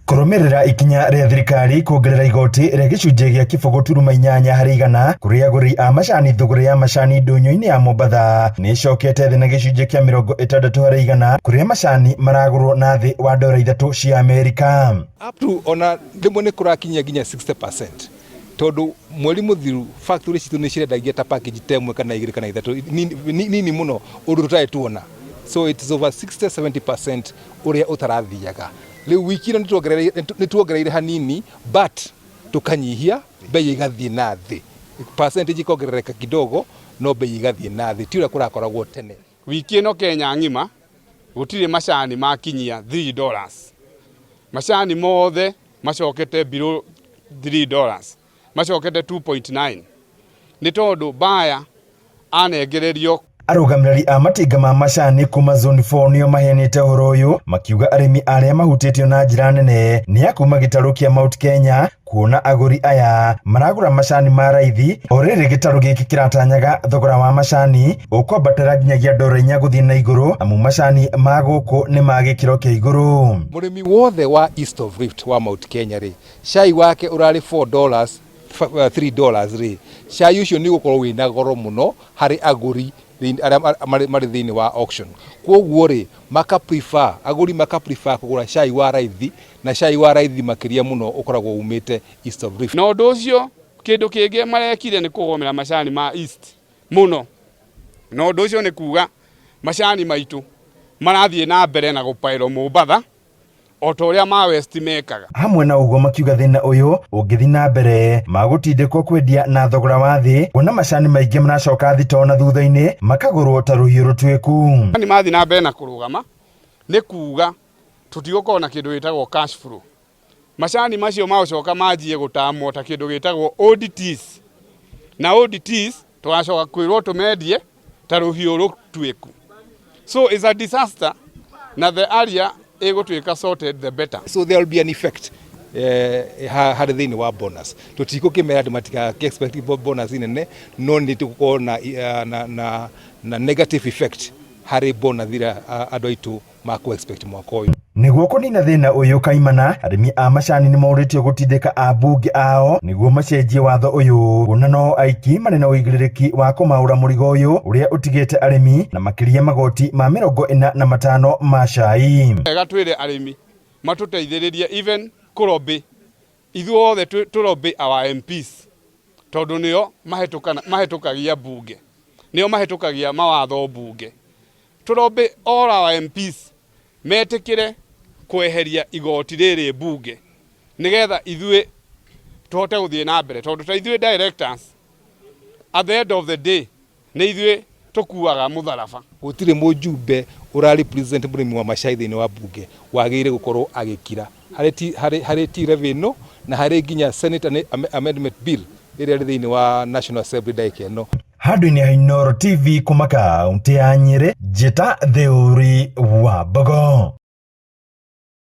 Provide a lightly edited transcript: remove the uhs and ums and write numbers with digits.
Kũrũmĩrĩra ikinya rĩa thirikari kuongerera igoti rĩa gĩcunjĩ gĩa kĩbũgũ turuma inyanya harĩ igana kũrĩ agũri a macani, thũgũrĩ ya macani ndũnyũ-inĩ ya Mombatha nĩ ĩcokete thĩ na gĩcunjĩ kĩa 60% kũrĩa macani maragũrwo na thĩ wa ndora 3 cia Amerika. Up to ona rĩmwe nĩ kũrakinyia nginya 60%, tondũ mweri mũthiru factory citũ nĩ cirendagia ta package ta 1 kana 2 kana 3 nini mũno ũndũ tũtarĩ tuona. So it is over 60-70% ũrĩa ũtarathiaga. Rĩu wiki ĩno nĩ tuongereire hanini, but tũkanyihia bei ĩgathiĩ na thĩ, percentage ĩkongerereka kidogo, no bei ĩgathiĩ na thĩ, ti ũrĩa kũrakoragwo tene. Wiki ĩno Kenya ng'ima gũtirĩ macani makinyia $3, macani mothe macokete below $3, macokete 2.9, nĩ tondũ baya anengererio. Arũgamĩrĩri a matinga ma macani kuma Zone 4 nĩo maheanĩte ũhoro ũyũ, makiuga arĩmi arĩa mahutĩtio na njĩra nene nĩ a kuma gĩtarũ kĩa Mount Kenya, kuona agũri aya maragũra macani ma raithi o rĩrĩ gĩtarũ gĩkĩ kĩratanyaga thogora wa macani ũkwambatĩra nginyagia ndora 4 gũthiĩ na igũrũ, amu macani ma gũkũ nĩ ma gĩkĩro kĩa igũrũ. Mũrĩmi wothe wa East of Rift wa Mount Kenya rĩ, cai wake ũrarĩ $4, $3 rĩ, cai ũcio nĩ ũgũkorwo wĩna goro mũno harĩ agũri arĩa marĩ thĩinĩ wa auction. Koguo rĩ, maka prefer, agũri maka prefer kũgũra cai wa raithi, na cai wa raithi makĩria mũno ũkoragwo umĩte East of Rift. Na ũndũ ũcio kĩndũ kĩngĩ marekire nĩ kũgomera macani ma East mũno, na ũndũ ũcio nĩ kuga macani maitũ marathiĩ na mbere na gũpaĩrwo Mombatha o ta ũrĩa ma West mekaga. Hamwe na ũguo, makiuga thĩna ũyũ ũngĩthiĩ na mbere magũtindĩkwo kwendia na thogora wa thĩ, kuona macani maingĩ maracoka thitoo na thutha-inĩ makagũrwo ta rũhiũ rũtuĩku. Macani mathiĩ na mbere na kũrũgama nĩ kuga tũtigũkorwo na kĩndũ gĩtagwo cash flow. Macani macio magũcoka manjie gũtamwo ta kĩndũ gĩtagwo old teas, na old teas tũgacoka kwĩrwo tũmendie ta rũhiũ rũtuĩku. So it's a disaster, na the earlier ĩgũtuĩka sorted, the better. So there will be an effect harĩ thĩinĩ wa bonus. Tũtigũkĩmera andũ matigakĩ expect bonus nene, no nĩ tũgũkorwo na negative effect harĩ bonus ĩrĩa andũ aitũ makũ expect mwaka ũyũ. Nĩguo kũnina thĩna ũyũ kaimana, arĩmi a macani nĩ morĩtio gũtindĩka ambunge ao nĩguo macenjie watho ũyũ, kuona no aiki marĩ na ũigĩrĩrĩki wa kũmaũra mũrigo ũyũ ũrĩa ũtigĩte arĩmi na makĩria magoti ma 45 ma cai. Wega twĩre arĩmi matũteithĩrĩrie, even kũlobby, ithuothe tũlobby our MPs, tondũ nĩo mahĩtũkagia bunge, nĩo mahĩtũkagia mawatho bunge. Tũlobby all our MPs metĩkĩre kweheria igoti rĩrĩ bunge, nĩgetha ithuĩ tũhote gũthiĩ na mbere, tondũ ta ithuĩ directors, at the end of the day, nĩ ithuĩ tũkuaga mũtharaba. Gũtirĩ mũjumbe ũra represent mũrĩmi wa macai thĩinĩ wa bunge wagĩrĩire gũkorwo agĩkira harĩ T levy ĩno, na harĩ nginya Senate Amendment Bill ĩrĩa ĩrĩ thĩinĩ wa National Assembly ndagĩka ĩno. Handũ-inĩ ha Inooro TV kuma kaũntĩ ya Nyĩrĩ, njĩta Theuri wa Mbogo.